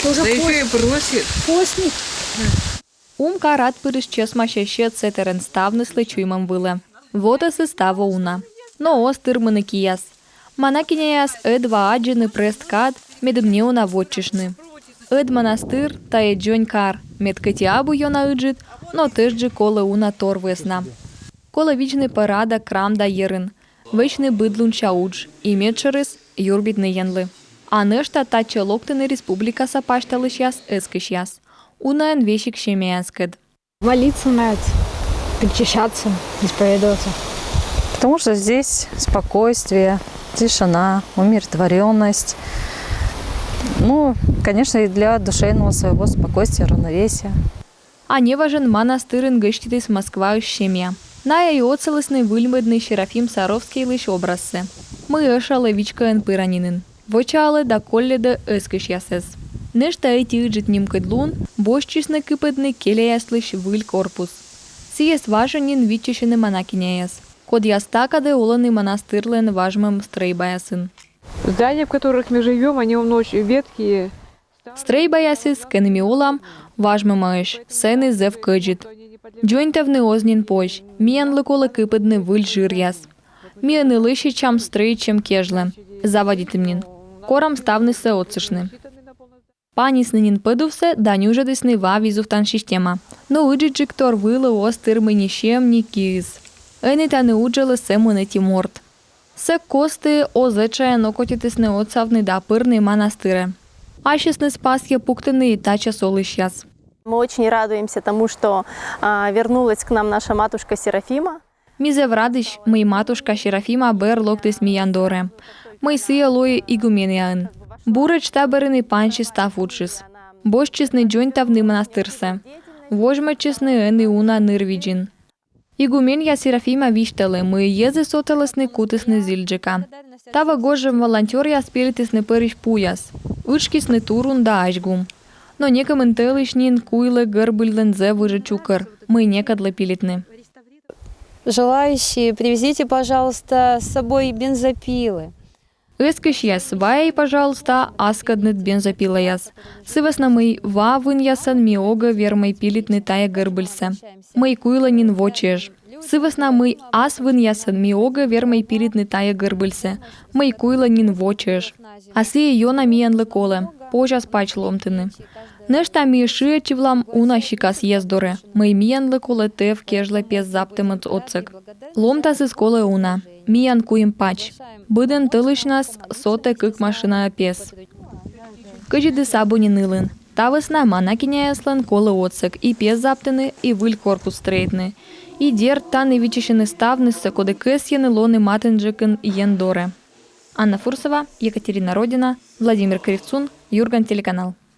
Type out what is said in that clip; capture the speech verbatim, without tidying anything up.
Да еще и просит. Постник. Ум кар ат пырысь чӧсмасьӧ сьӧд сэтӧрӧн ставныслы чуймӧм вылӧ. Вотӧсыс таво уна. Но оз тырмыны кияс. Манакиняяс ӧдва аддзӧны прӧст кад, медым неуна вотчыштны. Ӧд манастыр — тайӧ дзонь кар, мед кӧть и абу ёна ыджыд, но тӧждысь колӧ уна тор вӧсна. Колӧ видзны пӧрадок крам да йӧрын, вӧчны быдлунся удж и медшӧрыс — юрбитны Енлы. А нӧшта татчӧ локтӧны республикаса пасьталысьяс, эскысьяс. Унаӧн весиг семьяяскӧд. Молиться надо, причащаться, исповедоваться. Потому что здесь спокойствие, тишина, умиротворенность. Ну, конечно, и для душевного своего спокойствия, равновесия. А неважӧн манастырын гӧститіс Москваысь семья. Найӧ и отсалісны выльмӧдны Серафим Саровскийлысь образсӧ, мый ӧшалӧ вичкоӧн пыранінын. Вочаалӧ да колльӧдӧ эскысьясӧс. Нӧшта ӧти ыджыд нимкодь лун босьтчисны кыпӧдны кельяяслысь выль корпус. Сійӧс важӧн нин виччысьӧны манакиняяс, кодъяс та кадӧ олӧны манастырлӧн важмӧм стрӧйбаясын. Здания, в которых мы живём, они очень ветхие. Стрӧйбаясыс, кӧні ми олам, важмӧмаӧсь, сэні зэв кӧдзыд. Дзоньтавны оз нин позь, миянлы колӧ кыпӧдны выль жыръяс. Ми ӧні лӧсьӧдчам стрӧитчӧм кежлӧ, заводитім нин. Корам ставныссӧ отсыштны. Панисны нин подувсӧ да нюжӧдісны ва визувтан система. Но ыджыдджык тор вылӧ оз тырмы ни сьӧм, ни киыс. Ӧні тані уджалӧ сӧмын ӧти морт. Сэк кості оз этшаӧн окотитісны отсавны да пырны манастырӧ. Ассьысныс пасйӧ пуктыны и татчӧс олысьяс. Мы очень радуемся тому, что, а, вернулась к нам наша матушка Серафима. Ми зэв радӧсь, мый матушка Серафима бӧр локтіс миян дорӧ, мый сійӧ лои игуменьяӧн. Буретш та бӧрын и пансис став уджыс. Босьтчисны дзоньтавны манастырсӧ. Водзмӧстчисны ӧні уна нырвизьын. Игуменья Серафима висьталӧ, мый йӧзыс отсалісны, кутісны зільджыка. Таво гожӧм волонтёръяс пилитісны пӧрысь пуяс, ытшкисны турун да азьгум. Но некымын тӧлысь нин куйлӧ гӧрбыльлӧн зэв ыджыд чукӧр, мый некодлы пилитны. Желающие, привезите, пожалуйста, с собой бензопилы. Эскысьяс, вайӧй, пожалуйста, аскӧдныд бензопилаяс. Сы вӧсна мый ва вынъясӧн ми огӧ вермӧй пилитны тайӧ гӧрбыльсӧ, мый куйлӧ нин во чӧж. Сы вӧсна мый ас вынъясӧн ми огӧ вермӧй пилитны тайӧ гӧрбыльсӧ, мый куйлӧ нин во чӧж. А сійӧ ёна миянлы колӧ, позяс пач ломтыны. Нӧшта ми шыӧдчывлам уна сикас йӧз дорӧ, мый миянлы колӧ тӧв кежлӧ пес заптӧмӧн отсӧг. Ломтасыс колӧ уна, миян куим пач. Быдӧн тӧлысьнас сотӧ кык машинаӧ пес. Кӧдзыдыс абу нин ылын. Та вӧсна манакиняяслӧн колӧ отсӧг и пес заптыны, и выль корпус стрӧитны. И дерт, тані виччысьӧны ставныссӧ, коді кӧсйӧны лоны матынджыкын Ен дорӧ. Анна Фурсова, Екатерина Родина, Владимир Кривцун, Юрган телеканал.